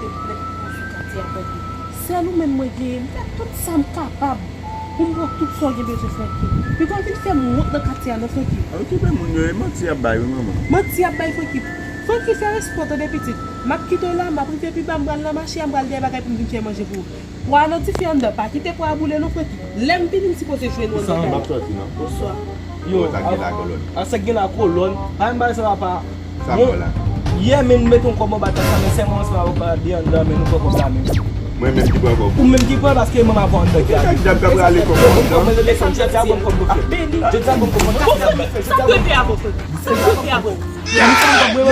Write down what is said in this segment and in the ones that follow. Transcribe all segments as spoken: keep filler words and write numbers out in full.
Nèg ki konn sou katye a, Francky. Sèl ou menm mwen genyen, m fè tout sa m kapab pou m pran tout sa w gen bezwen, Francky. Piga w vin fè m wont nan katye a non, Francky. Okipe moun yo, e manti y ap bay wi, manman. Manti y ap bay, Francky. Francky, fè respè w tande, pitit. M ap kite w la, m ap rive pi ba, m pral nan mache a, m pral dèyè bagay pou m vin fè manje pou ou. Pwa nan dife anndan, pa kite pwa a boule non, Francky. Lè m vini, m sipoze jwenn ou anndan kay la. M ap sòti non. Bonswa. Yo, sa k gen la kolòn? A, sa k gen la kolòn? Pa menm bagay sa papa. Sa bon la. Yè men m mete yon kòb anba tèt la, men sèlman se pa anba de anndan, men nou pran kòb la menm. Mwen menm ki pran kòb. Ou menm ki pran paske manman avè w anndan ki ale. Jodi a ban m kòb mwen, jodi a ban m kòb mwen. Jodi a ban m kòb mwen. Sa k rete avè w, Francky? Sa k rete avè w? Ban m kòb mwen,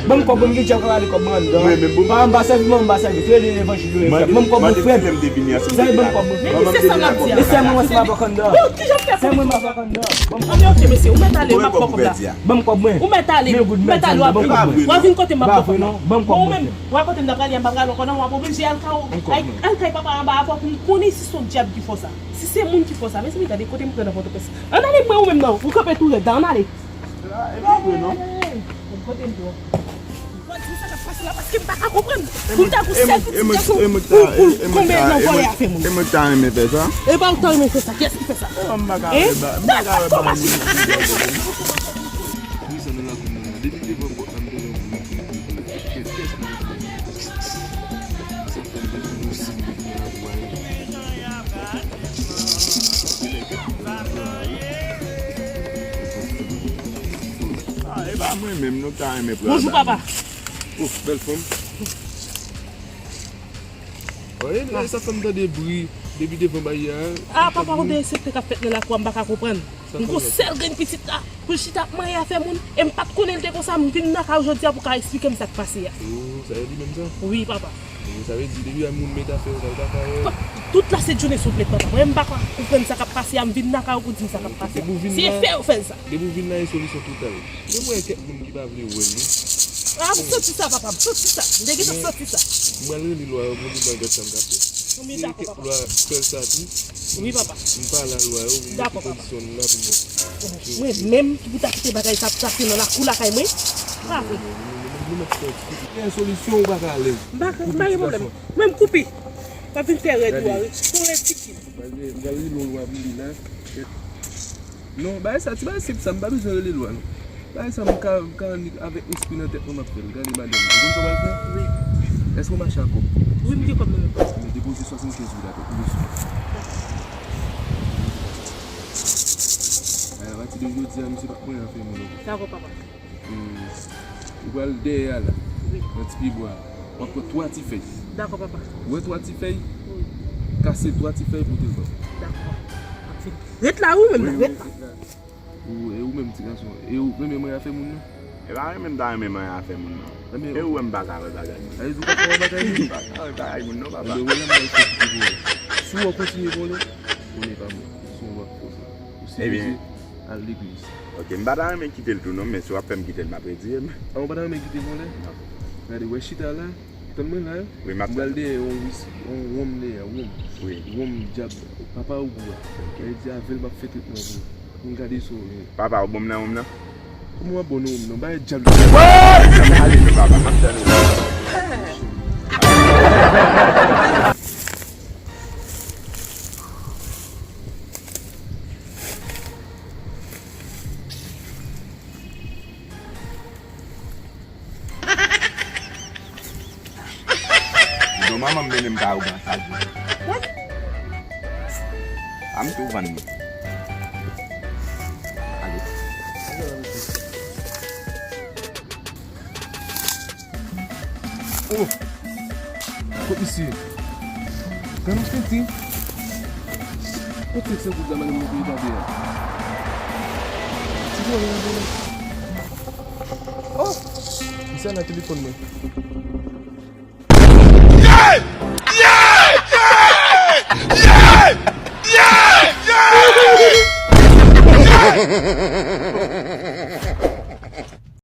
ban m kòb mwen, m gen djab k ap rale kòb mwen anndan. Pa anba sèvi mwen, anba sèvi. Rele levanjil yo, frè m. Ban m kòb mwen, frè m. Sèvi ban m kòb mwen, frè m. Men se sa m ap di a. E sèlman mwen se m ap anndan. Bon, kijan m fè pou li konsa? Anben, oke, mesye, ou mèt ale, m ap ba w kòb la. Ban m kòb mwen. Ou mèt ale, ou mèt ale, w ap vin. W ap vin kote m ap ba w kòb la. Bon, ou menm, w a kote m t ap prale a, m pa prale ankò non, w ap oblije al kay, al kay papa anba a pou m konnen si se yon djab ki fè w sa. Si se moun ki fè w sa, mezanmi, gade kote m pran nan Pòtoprens. Ann ale, mwen, ou menm nan, ou kanpe tou rèd la, ann ale. E pa vre non. Kote m pran. Mwen di sa k ap pase la paske m pa ka konprann. Pou m ta gon sèl pitit gason, pou, pou l tonbe nan vòlè afè moun. E mwen ki ta renmen fè sa. E pa ou ki ta renmen fè sa, kiyès ki fè sa? E mwen ki ta renmen fè sa. Wi, sa nan lakou moun nan. Depi devan pòt la, m tande yon bri, bri, bri, bri. Kiyès, kiyès ki vin fè? Sa fè m te di nou si m te fè la pou al. Ah, e pa mwen menm, nou ta renmen pran. Bonjou, papa. Oh, bèl fanm. Oye, sa fè m tande bri depi devan baryè a. Ah, papa, ou de sekte k ap fèt nan lakou a, m pa ka konprann. M gon sèl grenn pitit la, pou l chita ap manyen afè moun, e m pa t konnen l te konsa, m vin nan kay ou jodi a pou ka eksplike m sa k pase a. Oh, sa e li menm sa? Wi, papa. Sa vle di, depi yon moun met afè yo la, ou pa ka wè. Tout la sent jounen souple, papa. Mwen, m pa ka konprann sa k ap pase a, m vin lakay ou pou di m sa k ap pase a. Si e fè yo fè l sa. Depi w vin la, e solisyon total. Men mwen gen kèk moun ki pa vle wè l, non. Ah, m santi sa, papa, m santi sa. M te gentan santi sa. Mwen, mwen rele lwa yo pou li ban gad sa m ka fè. Si gen kèk lwa, fè l sa tou. Wi, papa. M pale a lwa yo, m mete kondisyon m la pou mwen. Mwen menm ki pou ta kite bagay sa ap pase nan lakou lakay mwen. Pa vre. Nou mèt fè yon ti kout. Gen solisyon ou pa ka alèz. M pa, m pa gen pwoblèm. Mwen m koupe. M ap vin fè rèd ou a, wi. Son rèd pikin. M pral rele yon lwa pou li la. Non, bagay sa, ti bagay senp sa, m pa bezwen rele lwa, non. Bagay sa, m ka, m ka annik avèk espri nan tèt mwen, m ap fè l. Gade, madanm, ou konn sa w pral fè? Wi. Èske w mache ak kòb? Wi, m gen kòb nan men m. Men depoze swasannkenz goud atè, tout de suit. Ay, apati de jodi a, misye p ap manyen afè moun ankò. Dakò, papa. Hmm. Ou pral dèyè a la. Wi. Nan ti pye bwa a. W ap pran twa ti fèy. Dakò, papa. Ou wè twa ti fèy? Wi. Kase twa ti fèy, pote l ban m. Dakò. M ap vin. Ret la, wi, menm la, ret la. Ou, e ou menm, ti gason, e ou renmen manyen afè moun, non? E pa renmen m ta renmen manyen afè moun, non. E ou wè m pa ka wè bagay moun. Sa vle di ou pa ka wè bagay moun? M pa ka wè bagay moun, non, papa. Ebyen, wè la m bay fè ki te vòlè. Si w kontinye vòlè, konnen pa bon. Si w ap fòse. Ou sipoze al legliz. Ok, m pa ta renmen kite l tou non, men si w ap fè m kite l, m ap retire m. Ah, ou pa ta renmen kite l vòlè? Non. Gade, wè chita la, tann mwen la, wi, m ap tann. M pral dèyè yon wis-, yon wonm dèyè, wonm. Wi. Wonm djab, papa ou gou a. Sa vle di avè l m ap fè tretman pou ou. Pou m gade sa w ye. Papa, ou bon m nan wonm nan? Kòman w ap bon nan wonm nan? Bagay djab. Wè! Ale, papa, m ap tann ou. Don manman m mennen m kay ou pran sa di. A m tou vann li. Ale. Oh! Kot misye? Gade yon senti. Kot senk san goud la, madanm, nou peye pa peye a? Ti vòlè a vòlè. Oh! Misye nan telefòn mwen.